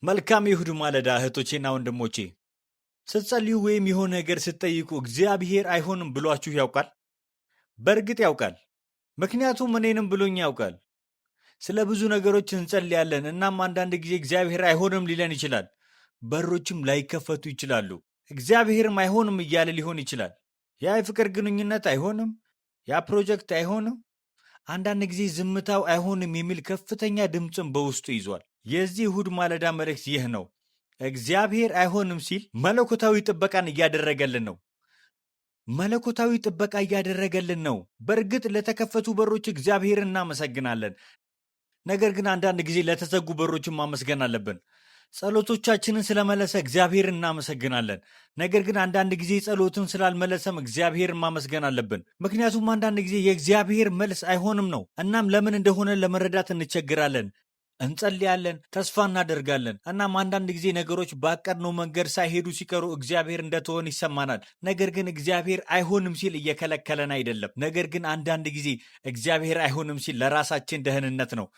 መልካም የእሁድ ማለዳ እህቶቼና ወንድሞቼ። ስትጸልዩ ወይም የሆነ ነገር ስትጠይቁ እግዚአብሔር አይሆንም ብሏችሁ ያውቃል? በእርግጥ ያውቃል። ምክንያቱም እኔንም ብሎኝ ያውቃል። ስለ ብዙ ነገሮች እንጸልያለን። እናም አንዳንድ ጊዜ እግዚአብሔር አይሆንም ሊለን ይችላል። በሮችም ላይከፈቱ ይችላሉ። እግዚአብሔርም አይሆንም እያለ ሊሆን ይችላል። ያ የፍቅር ግንኙነት አይሆንም፣ ያ ፕሮጀክት አይሆንም። አንዳንድ ጊዜ ዝምታው አይሆንም የሚል ከፍተኛ ድምፅን በውስጡ ይዟል። የዚህ እሁድ ማለዳ መልእክት ይህ ነው። እግዚአብሔር አይሆንም ሲል መለኮታዊ ጥበቃን እያደረገልን ነው። መለኮታዊ ጥበቃ እያደረገልን ነው። በእርግጥ ለተከፈቱ በሮች እግዚአብሔርን እናመሰግናለን። ነገር ግን አንዳንድ ጊዜ ለተዘጉ በሮችን ማመስገን አለብን። ጸሎቶቻችንን ስለመለሰ እግዚአብሔርን እናመሰግናለን። ነገር ግን አንዳንድ ጊዜ ጸሎትን ስላልመለሰም እግዚአብሔርን ማመስገን አለብን። ምክንያቱም አንዳንድ ጊዜ የእግዚአብሔር መልስ አይሆንም ነው። እናም ለምን እንደሆነ ለመረዳት እንቸግራለን። እንጸልያለን፣ ተስፋ እናደርጋለን። እናም አንዳንድ ጊዜ ነገሮች ባቀድነው መንገድ ሳይሄዱ ሲቀሩ እግዚአብሔር እንደተወን ይሰማናል። ነገር ግን እግዚአብሔር አይሆንም ሲል እየከለከለን አይደለም። ነገር ግን አንዳንድ ጊዜ እግዚአብሔር አይሆንም ሲል ለራሳችን ደህንነት ነው።